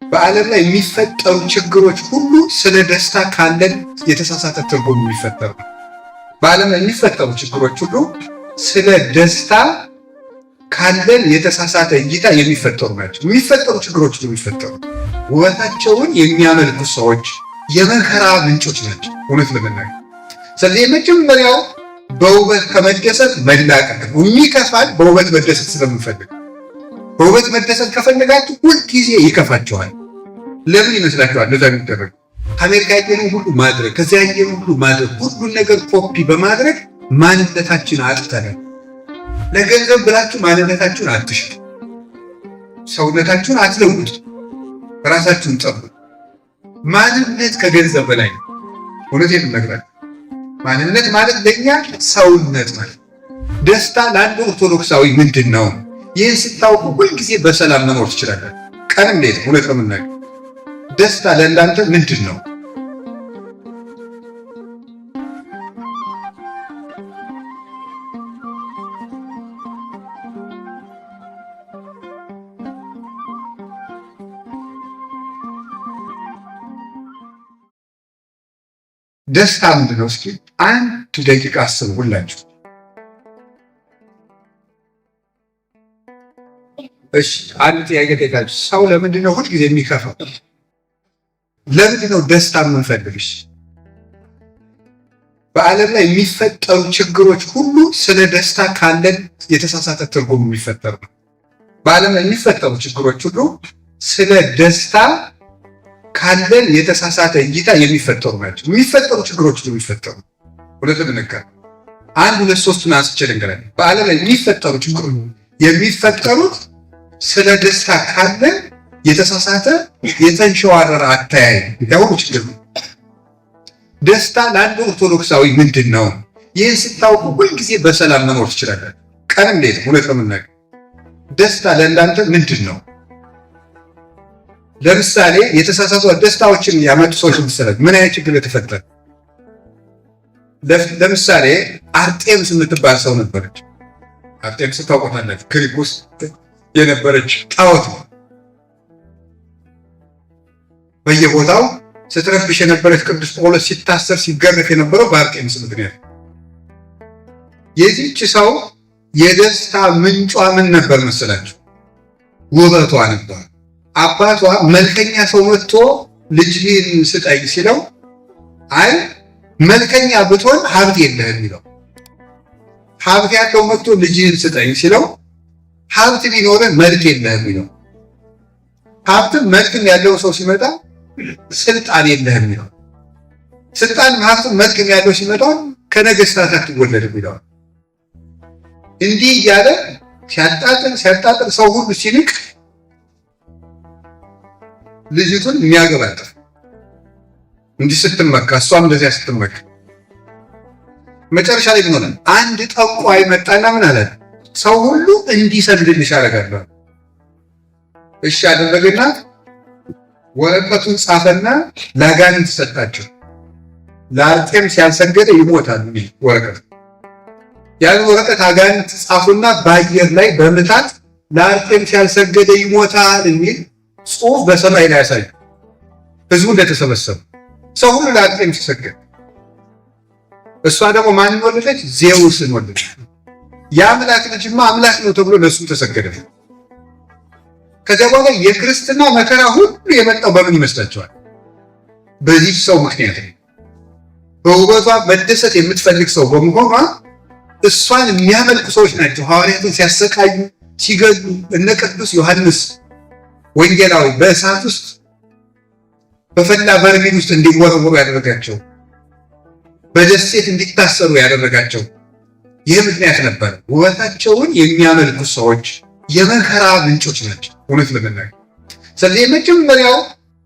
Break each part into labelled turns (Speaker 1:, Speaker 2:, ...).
Speaker 1: በዓለም ላይ የሚፈጠሩ ችግሮች ሁሉ ስለ ደስታ ካለን የተሳሳተ ትርጉም የሚፈጠሩ። በዓለም ላይ የሚፈጠሩ ችግሮች ሁሉ ስለ ደስታ ካለን የተሳሳተ እይታ የሚፈጠሩ ናቸው። የሚፈጠሩ ችግሮች ሁሉ የሚፈጠሩ ውበታቸውን የሚያመልኩ ሰዎች የመከራ ምንጮች ናቸው፣ እውነት ለመናገር። ስለዚህ የመጀመሪያው በውበት ከመደሰት መላቀቅ ነው። የሚከፋል በውበት መደሰት ስለምንፈልግ። በውበት መደሰት ከፈለጋችሁ ሁልጊዜ ይከፋቸዋል። ለምን ይመስላችኋል እንደዛ የሚደረግ? አሜሪካ ያየነውን ሁሉ ማድረግ፣ ከዚያ ያየነውን ሁሉ ማድረግ፣ ሁሉን ነገር ኮፒ በማድረግ ማንነታችን አጥተናል። ለገንዘብ ብላችሁ ማንነታችሁን አትሽጡ። ሰውነታችሁን አትለውጡ። ራሳችሁን ጠብቁ። ማንነት ከገንዘብ በላይ ነው። እውነቴን እነግራለሁ። ማንነት ማለት ለእኛ ሰውነት ማለት። ደስታ ለአንድ ኦርቶዶክሳዊ ምንድን ነው? ይህን ስታውቁ ሁልጊዜ በሰላም መኖር ትችላላችሁ። ቀንም ሌት። እውነት ነው የምናገር። ደስታ ለእናንተ ምንድን ነው? ደስታ ምንድን ነው? እስኪ አንድ ደቂቃ አስቡ ሁላችሁ። እሺ፣ አንድ ጥያቄ ጠይቃችሁ፣ ሰው ለምንድን ነው ሁልጊዜ የሚከፋው? ለምንድን ነው ደስታ የምንፈልግሽ? በዓለም ላይ የሚፈጠሩ ችግሮች ሁሉ ስለ ደስታ ካለን የተሳሳተ ትርጉም የሚፈጠሩ ነው። በዓለም ላይ የሚፈጠሩ ችግሮች ሁሉ ስለ ደስታ ካለን የተሳሳተ እይታ የሚፈጠሩ ናቸው። የሚፈጠሩ ችግሮች ሁሉ የሚፈጠሩ፣ ሁለቱም ነገር አንድ ሁለት ሶስቱን አንስቼ ልንገራችሁ። በዓለም ላይ የሚፈጠሩ ችግሮች የሚፈጠሩት ስለ ደስታ ካለን የተሳሳተ የተንሸዋረረ አተያይ ያሁኑ ችግር ነው። ደስታ ለአንድ ኦርቶዶክሳዊ ምንድን ነው? ይህን ስታውቁ ሁልጊዜ በሰላም መኖር ትችላላችሁ። ቀንም ሌት። እውነት ነው የምናገር። ደስታ ለእናንተ ምንድን ነው? ለምሳሌ የተሳሳቱ ደስታዎችን ያመጡ ሰዎች መሰለህ ምን አይነት ችግር የተፈጠረ? ለምሳሌ አርጤምስ የምትባል ሰው ነበረች። አርጤምስ ታውቋታላችሁ። ግሪክ ውስጥ የነበረች ጣዖት ነው። በየቦታው ስትረብሽ የነበረች፣ ቅዱስ ጳውሎስ ሲታሰር ሲገረፍ የነበረው በአርጤምስ ምክንያት። የዚህች ሰው የደስታ ምንጯ ምን ነበር መሰላችሁ? ውበቷ ነበር። አባቷ መልከኛ ሰው መጥቶ ልጅህን ስጠኝ ሲለው፣ አይ መልከኛ ብትሆን ሀብት የለህም ይለው። ሀብት ያለው መጥቶ ልጅህን ስጠኝ ሲለው፣ ሀብት ቢኖርህ መልክ የለህም ይለው። ሀብትም መልክም ያለው ሰው ሲመጣ ስልጣን የለህም ይለው። ስልጣንም ሀብትም መልክም ያለው ሲመጣ ከነገስታት አትወለድም ይለዋል። እንዲህ እያለ ሲያጣጥል ሲያጣጥል ሰው ሁሉ ሲንቅ ልጅቱን የሚያገባጥፍ እንዲህ ስትመካ፣ እሷም እንደዚያ ስትመካ መጨረሻ ላይ ምን ሆነ? አንድ ጠንቋይ መጣና ምን አለ? ሰው ሁሉ እንዲሰግድልሽ አደርጋለሁ። እሺ አደረገና ወረቀቱን ጻፈና ለአጋንንት ሰጣቸው። ለአርጤምስ ያልሰገደ ይሞታል የሚል ወረቀት። ያን ወረቀት አጋንንት ጻፉና በአየር ላይ በምታት ለአርጤምስ ያልሰገደ ይሞታል የሚል ጽሑፍ በሰማይ ላይ ያሳዩ። ህዝቡ እንደተሰበሰበ ሰው ሁሉ ለአርጤምስ ሰገደ። እሷ ደግሞ ማንን ወለደች? ዜውስን ወለደች። የአምላክ ልጅማ አምላክ ነው ተብሎ ለእሱ ተሰገደ። ከዚያ በኋላ የክርስትና መከራ ሁሉ የመጣው በምን ይመስላችኋል? በዚህ ሰው ምክንያት ነው። በውበቷ መደሰት የምትፈልግ ሰው በመሆኗ እሷን የሚያመልኩ ሰዎች ናቸው ሐዋርያትን ሲያሰቃዩ ሲገሉ፣ እነ ቅዱስ ዮሐንስ ወንጌላዊ በእሳት ውስጥ በፈላ በርሜል ውስጥ እንዲወረወሩ ያደረጋቸው፣ በደሴት እንዲታሰሩ ያደረጋቸው ይህ ምክንያት ነበር። ውበታቸውን የሚያመልኩ ሰዎች የመከራ ምንጮች ናቸው፣ እውነት ለመናገር። ስለዚህ የመጀመሪያው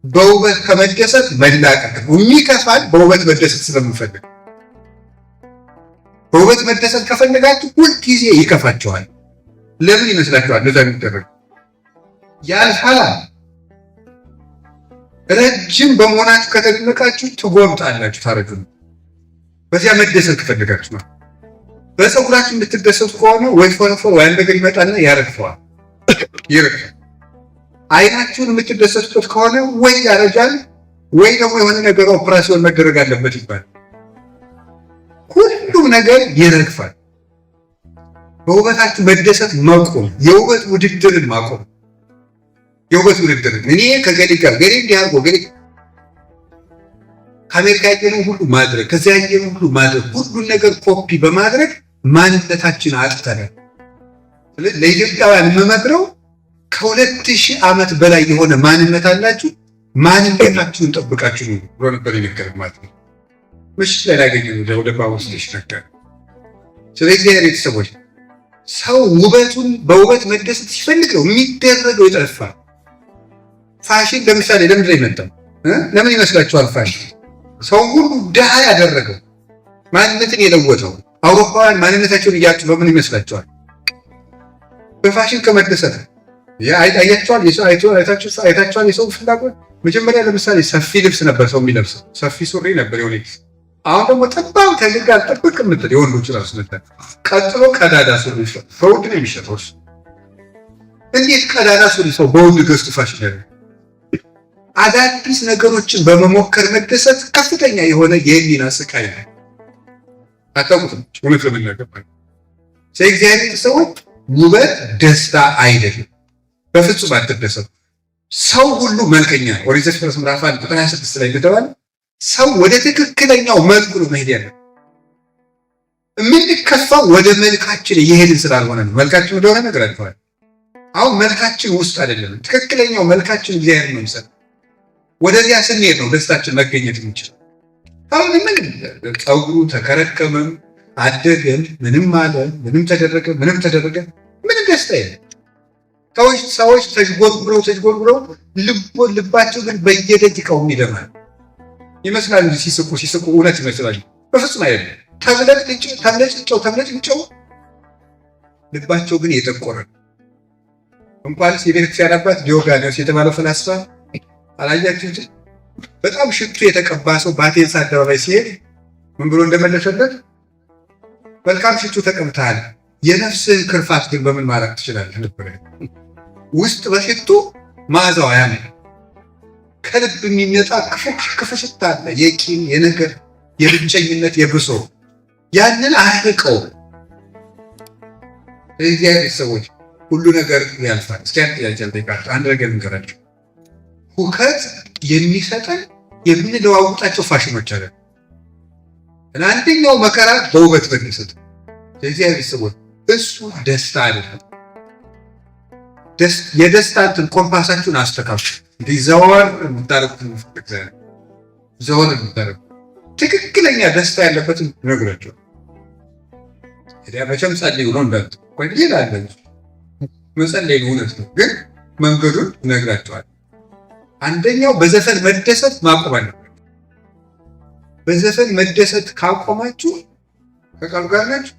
Speaker 1: በውበት ከመደሰት መላቀቅ ነው። የሚከፋል በውበት መደሰት ስለምንፈልግ። በውበት መደሰት ከፈለጋችሁ ሁልጊዜ ይከፋቸዋል። ለምን ይመስላችኋል እንደዛ የሚደረግ? ያልፋል። ረጅም በመሆናችሁ ከተደነቃችሁ ትጎብጣላችሁ፣ ታረጁ። በዚያ መደሰት ከፈለጋችሁ ነው። በፀጉራችሁ የምትደሰቱ ከሆነ ወይ ፎረፎር ወይ አንድ ነገር ይመጣልና ያረግፈዋል፣ ይረግፋል። አይናችሁን የምትደሰቱበት ከሆነ ወይ ያረጃል ወይ ደግሞ የሆነ ነገር ኦፕራሲዮን መደረግ አለበት ይባላል። ሁሉም ነገር ይረግፋል። በውበታችሁ መደሰት መቆም፣ የውበት ውድድርን ማቆም፣ የውበት ውድድርን እኔ ከገሌ ጋር ገሌ እንዲህ አድርጎ ገሌ ከአሜሪካ ያየነው ሁሉ ማድረግ፣ ከዚያ ያየነው ሁሉ ማድረግ፣ ሁሉን ነገር ኮፒ በማድረግ ማንነታችን አጥተናል። ስለዚህ ለኢትዮጵያውያን የምመክረው ከ2000 ዓመት በላይ የሆነ ማንነት አላችሁ፣ ማንነታችሁን ጠብቃችሁ ነው ብሎ ነበር የነገረን ማለት ነው። ምሽት ላይ ላገኘነው ወደ ባቡር station አካባቢ። ስለ እግዚአብሔር ቤተሰቦች ሰው ውበቱን በውበት መደሰት ሲፈልግ ነው የሚደረገው የጠፋ። ፋሽን ለምሳሌ ለምንድን ነው የመጣው? ለምን ይመስላችኋል? ፋሽን ሰው ሁሉ ድሃ ያደረገው፣ ማንነትን የለወጠው፣ አውሮፓውያን ማንነታቸውን እያጡ በምን ይመስላችኋል? በፋሽን ከመደሰት። አያቸዋል፣ አይታቸዋል። የሰው ፍላጎት መጀመሪያ ለምሳሌ ሰፊ ልብስ ነበር ሰው የሚለብሰው፣ ሰፊ ሱሪ ነበር የሆነ። አሁን ደግሞ ጠባብ ከግጋር ጥብቅ የምትል የወንዶች ራሱ ነበር። ቀጥሎ ቀዳዳ ሱሪ በውድ ነው የሚሸጠው። እንዴት ቀዳዳ ሱሪ ሰው በውድ ገዝቶ ፋሽን ያለ? አዳዲስ ነገሮችን በመሞከር መደሰት ከፍተኛ የሆነ የህሊና ስቃይ ነው። አታውቁትም፣ እውነት ለመናገር ማለት እግዚአብሔር ሰዎች ውበት ደስታ አይደለም። በፍጹም አትደሰቱ። ሰው ሁሉ መልከኛ ነው። ኦሪት ዘፍጥረት ምዕራፍ 1 ቁጥር 26 ላይ እንደተባለ ሰው ወደ ትክክለኛው መልኩ ነው መሄድ ያለው። የምንከፋው ወደ መልካችን እየሄድን ስላልሆነ ነው። መልካችን ወደሆነ ነገር አልፈዋል። አሁን መልካችን ውስጥ አይደለም። ትክክለኛው መልካችን እግዚአብሔር መምሰል፣ ወደዚያ ስንሄድ ነው ደስታችን መገኘት የሚችለው። አሁን ምን ፀጉሩ ተከረከመም አደገም ምንም አለ ምንም ተደረገ ምንም ተደረገ ምንም ደስታ የለም። ሰዎች ተዥጎርጉረው ተዥጎርጉረው ልባቸው ግን በየደቂቃው ይደማል ይመስላል። ሲስቁ ሲስቁ እውነት ይመስላል። በፍጹም አይደለም። ተብለጭልጨው ተብለጭልጨው ልባቸው ግን የጠቆረ። እንኳንስ የቤተክርስቲያን አባት ዲዮጋኒዎስ የተባለው ፈላስፋ አላያችሁት? በጣም ሽቱ የተቀባ ሰው በአቴንስ አደባባይ ሲሄድ ምን ብሎ እንደመለሰለት፣ "መልካም ሽቱ ተቀብተሃል፣ የነፍስህን ክርፋት ግን በምን ማራቅ ትችላለህ?" ነበር። ውስጥ በሽቱ መዓዛው አያምር። ከልብ የሚመጣ ክፉ ሽታ አለ። የቂም፣ የነገር፣ የብቸኝነት፣ የብሶ፣ ያንን አያርቀው። እግዚአብሔር ሰዎች ሁሉ ነገር ያልፋል። እስኪ አንድ ጥያቄ ልጠይቃችሁ፣ አንድ ነገር ልንገራችሁ። ሁከት የሚሰጠን የምንለዋውጣቸው ፋሽኖች አለ። እና አንደኛው መከራ በውበት መደሰት። የእግዚአብሔር ሰዎች እሱ ደስታ አይደለም። የደስታ እንትን ኮምፓሳችሁን አስተካክሉ። እንዲህ ዘወር የምታደርጉት፣ ዘወር የምታደርጉት ትክክለኛ ደስታ ያለበትን ነግራቸው። መቼም ጸልዩ ነው እንዳት ወይ ሌላ አለ፣ መጸለይ እውነት ነው፣ ግን መንገዱን እነግራቸዋለሁ። አንደኛው በዘፈን መደሰት ማቆም አለበት። በዘፈን መደሰት ካቆማችሁ ከቃሉ ጋር ናችሁ።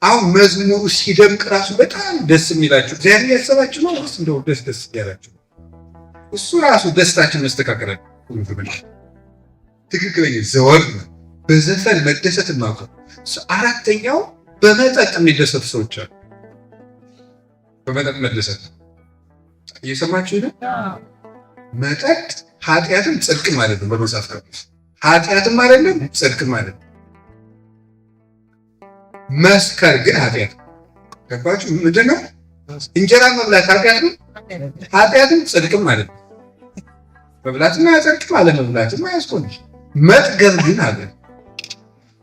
Speaker 1: አሁን መዝሙሩ ሲደምቅ ራሱ በጣም ደስ የሚላችሁ እግዚአብሔር ያሰባችሁ ነው ወይስ እንደው ደስ ደስ እያላችሁ? እሱ ራሱ ደስታችን መስተካከል፣ ትክክለኛ ዘወር በዘፈን መደሰት ማቆም። አራተኛው በመጠጥ የሚደሰቱ ሰዎች አሉ። በመጠጥ መደሰት እየሰማችሁ ነው። መጠጥ ኃጢአትም ጽድቅም አይደለም። በመጽሐፍ ቅዱስ ኃጢአትም አይደለም፣ ጽድቅም አይደለም። መስከር ግን ኃጢአት። ገባችሁ? ምንድን ነው? እንጀራ መብላት ኃጢአት ነው። ኃጢአትም ጽድቅም አይደለም። መብላትም አያጸድቅም፣ አለመብላትም አያስኮንንም። መጥገብ ግን አለ።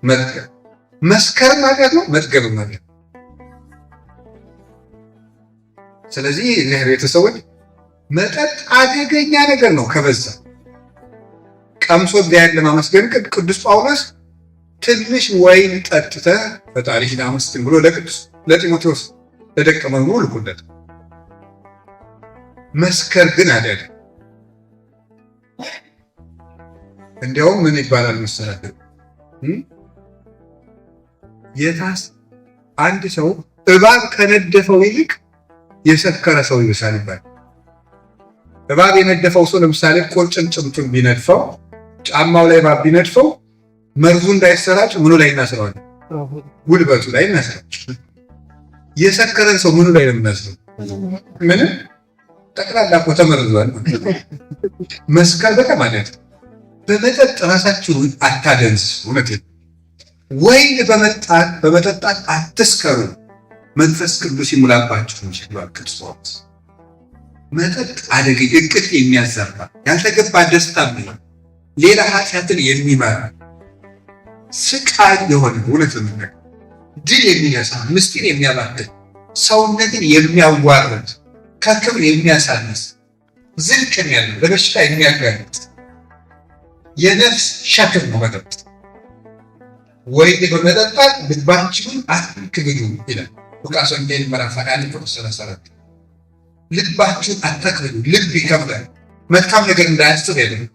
Speaker 1: መጥገብ፣ መስከርም ኃጢአት ነው፣ መጥገብም ኃጢአት። ስለዚህ ቤተሰቦች መጠጥ አደገኛ ነገር ነው ከበዛ። ቀምሶ እግዚአብሔርን ለማመስገን ቅዱስ ጳውሎስ "ትንሽ ወይን ጠጥተህ ፈጣሪህን አመስግን" ብሎ ለቅዱስ ለጢሞቴዎስ ለደቀ መዝሙሩ ልኮለት። መስከር ግን አይደለም። እንዲያውም ምን ይባላል መሰላችሁ? የታስ አንድ ሰው እባብ ከነደፈው ይልቅ የሰከረ ሰው ይብሳል ይባላል። እባብ የነደፈው ሰው ለምሳሌ ቁርጭምጭምቱን ቢነድፈው፣ ጫማው ላይ እባብ ቢነድፈው መርዙ እንዳይሰራጭ ምኑ ላይ እናስረዋለን? ጉልበቱ ላይ እናስረዋለን። የሰከረን ሰው ምኑ ላይ ነው የምናስረው? ምንም። ጠቅላላ እኮ ተመርዟል። መስከር በጣም ማለት በመጠጥ ራሳችሁን አታደንዝዙ። እውነቴን ወይን በመጠጣት አትስከሩ፣ መንፈስ ቅዱስ ይሙላባችሁ እንጂ ብሏል ቅዱስ ጳውሎስ። መጠጥ አደገኛ፣ እቅድ የሚያዛባ፣ ያልተገባ ደስታ የሚሆን፣ ሌላ ኃጢአትን የሚመራ፣ ስቃይ የሆነ፣ እውነት ለመናገር ድል የሚነሳ፣ ምስጢር የሚያባክን፣ ሰውነትን የሚያዋርድ፣ ከክብር የሚያሳንስ፣ ዝቅ የሚያደርግ፣ ለበሽታ የሚያጋልጥ የነፍስ ሸክም ነው መጠጥ። ወይን በመጠጣት ልባችሁን አትክብዱ ይላል ሉቃስ ወንጌል ምዕራፍ 21 ቁጥር 34። ልባችሁን አታክብዱ። ልብ ይከብዳል፣ መልካም ነገር እንዳያስብ ያደርጋል።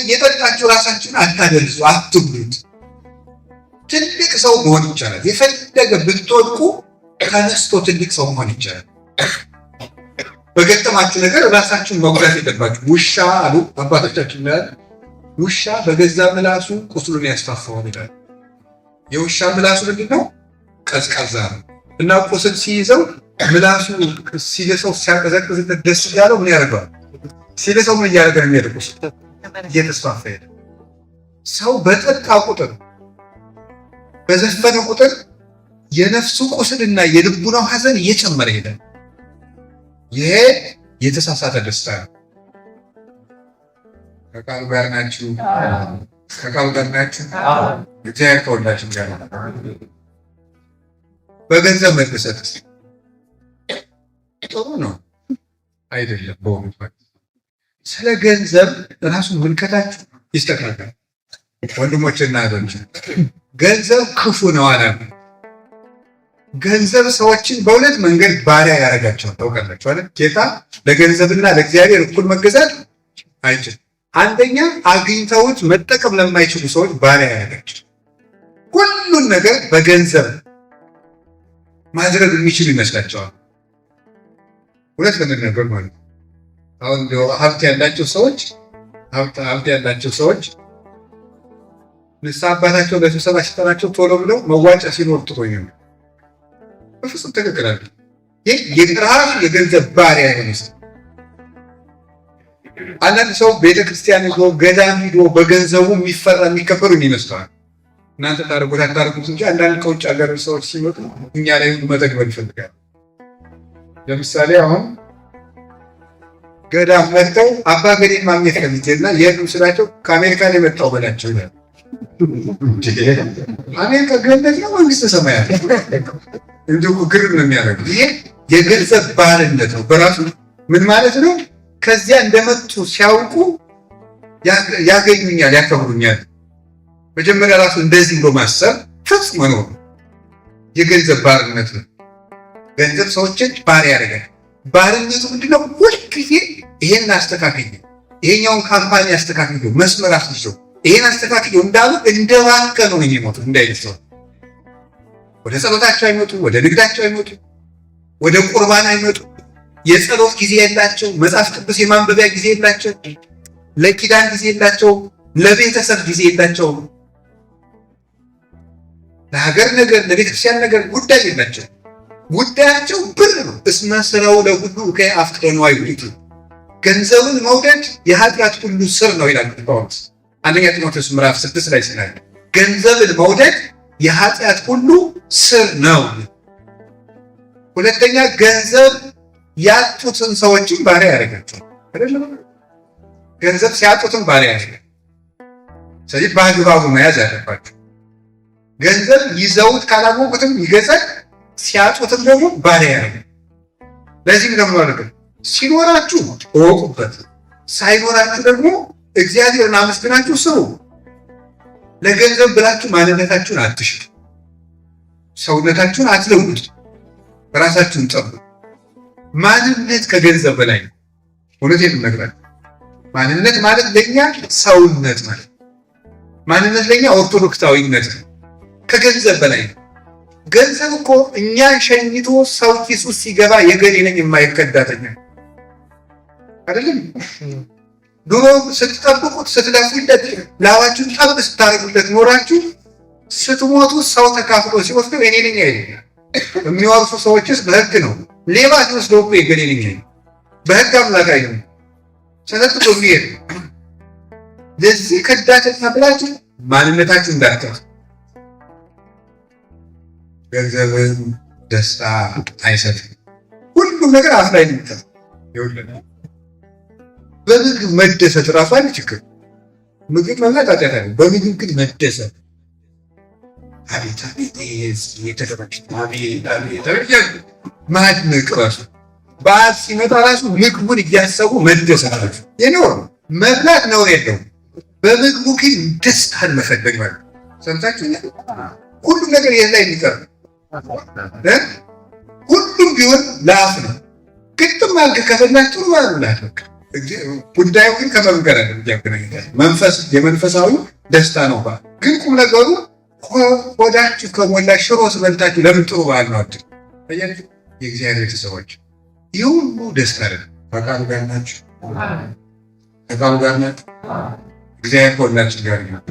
Speaker 1: የጠጣችሁ ራሳችሁን አታደልዙ፣ አትጉዱት። ትልቅ ሰው መሆን ይቻላል። የፈለገ ብትወድቁ ተነስቶ ትልቅ ሰው መሆን ይቻላል። በገጠማችሁ ነገር ራሳችሁን መጉዳት የለባችሁ። ውሻ አሉ አባቶቻችን ይላል፣ ውሻ በገዛ ምላሱ ቁስሉን ያስፋፋዋል ይላል። የውሻ ምላሱ ምንድን ነው? ቀዝቃዛ ነው እና ቁስል ሲይዘው ምላሱ ሲልሰው ሲያቀዘቅዝለት ደስ እያለው ምን ያደርገዋል? ሲልሰው ምን እያደረገ ነው የሚሄድ? ቁስል እየተስፋፋ ሄደ። ሰው በጠጣ ቁጥር፣ በዘፈነ ቁጥር የነፍሱ ቁስልና የልቡናው ሐዘን እየጨመረ ሄዳል። ይሄ የተሳሳተ ደስታ ነው። ከቃሉ ጋር ናችሁ? ከቃሉ ጋር ናችሁ? እግዚአብሔር ከሁላችን ጋር ነው። በገንዘብ መደሰት ጥሩ ነው አይደለም? በእውነቱ ስለ ገንዘብ ራሱ ምልከታችሁ ይስተካከል። ወንድሞችና እህቶች፣ ገንዘብ ክፉ ነው አላልኩም። ገንዘብ ሰዎችን በሁለት መንገድ ባሪያ ያደርጋቸዋል። ታውቃላችሁ አይደል? ጌታ ለገንዘብና ለእግዚአብሔር እኩል መገዛት አይችልም። አንደኛ አግኝተውት መጠቀም ለማይችሉ ሰዎች ባሪያ ያደርጋቸው። ሁሉን ነገር በገንዘብ ማድረግ የሚችሉ ይመስላቸዋል። እውነት ለመናገር ማለት ነው። አሁን ሀብት ያላቸው ሰዎች ንስሐ አባታቸው ለስብሰባ ሲጠራቸው ቶሎ ብለው መዋጫ ሲኖር ጥሩ ነው። በፍጹም ትክክል አለ። ይህ የራሱ የገንዘብ ባሪያ የሆነ ሰው። አንዳንድ ሰው ቤተክርስቲያን ሄዶ፣ ገዳም ሂዶ በገንዘቡ የሚፈራ የሚከበሩ ይመስለዋል። እናንተ ታደርጉት አታደርጉት እንጂ አንዳንድ ከውጭ ሀገር ሰዎች ሲመጡ እኛ ላይ ሁሉ መተግበር ይፈልጋል። ለምሳሌ አሁን ገዳም መጥተው አባ ገዴን ማግኘት ፈልጌና የሉም ስላቸው ከአሜሪካ ነው የመጣው በላቸው ይላል። አሜሪካ ገነት ነው መንግስተ ሰማያት? እንዲሁ ግርም ነው የሚያደርጉት። ይሄ የገንዘብ ባርነት ነው። በራሱ ምን ማለት ነው? ከዚያ እንደመጡ ሲያውቁ ያገኙኛል፣ ያከብሩኛል። መጀመሪያ ራሱ እንደዚህ ብሎ ማሰብ ፈጽሞ ነው የገንዘብ ባርነት ነው። ገንዘብ ሰዎችን ባሪያ ያደርጋል። ባርነቱ ምንድነው? ሁልጊዜ ይሄን አስተካክዬ፣ ይሄኛውን company አስተካክዬ፣ መስመር አስይዘው፣ ይሄን አስተካክዬ እንዳሉ እንደባከኑ ነው የሚሞቱት። እንዳይነት ሰው ወደ ጸሎታቸው አይመጡ፣ ወደ ንግዳቸው አይመጡ፣ ወደ ቁርባን አይመጡ። የጸሎት ጊዜ የላቸው፣ መጽሐፍ ቅዱስ የማንበቢያ ጊዜ የላቸው፣ ለኪዳን ጊዜ የላቸው፣ ለቤተሰብ ጊዜ የላቸው፣ ለሀገር ነገር ለቤተክርስቲያን ነገር ጉዳይ የላቸው። ጉዳያቸው ብር ነው። እስመ ስራው ለሁሉ እከይ አፍቅረ ንዋይ ውእቱ፣ ገንዘብን መውደድ የኃጢአት ሁሉ ስር ነው ይላል ጳውሎስ አንደኛ ጢሞቴዎስ ምዕራፍ 6 ላይ ሲናገር፣ ገንዘብን መውደድ የኃጢአት ሁሉ ስር ነው። ሁለተኛ ገንዘብ ያጡትን ሰዎችን ባሪያ ያደርጋቸዋል። አይደለም? ገንዘብ ሲያጡትን ባሪያ ያደርጋል። ስለዚህ በአግባቡ መያዝ ያለባቸው። ገንዘብ ይዘውት ካላወቁትም ይገዛል፣ ሲያጡትም ደግሞ ባሪያ ያደርጋል። ለዚህም ደግሞ አደረገ ሲኖራችሁ እወቁበት፣ ሳይኖራችሁ ደግሞ እግዚአብሔርን አመስግናችሁ ስሩ። ለገንዘብ ብላችሁ ማንነታችሁን አትሽጡ፣ ሰውነታችሁን አትለውጡ፣ ራሳችሁን ጠብቁ። ማንነት ከገንዘብ በላይ ነው። እውነቴን እነግራለሁ። ማንነት ማለት ለኛ ሰውነት ማለት፣ ማንነት ለኛ ኦርቶዶክሳዊነት ነው። ከገንዘብ በላይ ነው። ገንዘብ እኮ እኛን ሸኝቶ ሰው ኪሱ ሲገባ የገሌ ነኝ የማይከዳተኛ አይደለም። ድሮ ስትጠብቁት፣ ስትለፉለት፣ ላባችሁን ጠብ ስታደርጉለት ኖራችሁ ስትሞቱ ሰው ተካፍሎ ሲወስደው የኔ ነኝ አይደለም። የሚወርሱ ሰዎችስ በህግ ነው። ሌባ ሲወስደው እኮ የገሌ ነኝ በህግ አምላክ አይደለም ተነጥቆ የሚሄድ። ለዚህ ከዳተኛ ብላችሁ ማንነታችሁ እንዳትጠፉ። ገንዘብን ደስታ አይሰጥም። ሁሉም ነገር አፍ ላይ ነው። በምግብ መደሰት ራሱ አንድ ችግር። ምግብ መብላት ኃጢአት አይደለም። በምግብ ግን መደሰት፣ አቤት አቤት የተደራጅ፣ አቤት አቤት አቤት ማድነቅ፣ ራሱ በዓል ሲመጣ ራሱ ምግቡን እያሰቡ መደሰት ራሱ የኖር መብላት ነውር የለውም። በምግቡ ግን ደስታን መፈለግ ማለት ሰምታችሁ፣ ሁሉም ነገር የት ላይ የሚቀር፣ ሁሉም ቢሆን ለአፍ ነው። ግጥም አድርገህ ከበላህ ጥሩ ማለት በቃ። ጉዳዩ ግን ከመብል ጋር መንፈስ የመንፈሳዊ ደስታ ነው። ግን ቁም ነገሩ ሆዳችሁ ከሞላ ሽሮ ስበልታችሁ ለምን ጥሩ በዓል ነው አትል። የእግዚአብሔር ቤተሰቦች ይህ ሁሉ ደስታ አይደለም። ከቃሉ ጋር ናችሁ፣ ከቃሉ ጋር ናችሁ። እግዚአብሔር ከሁላችን ጋር ነው።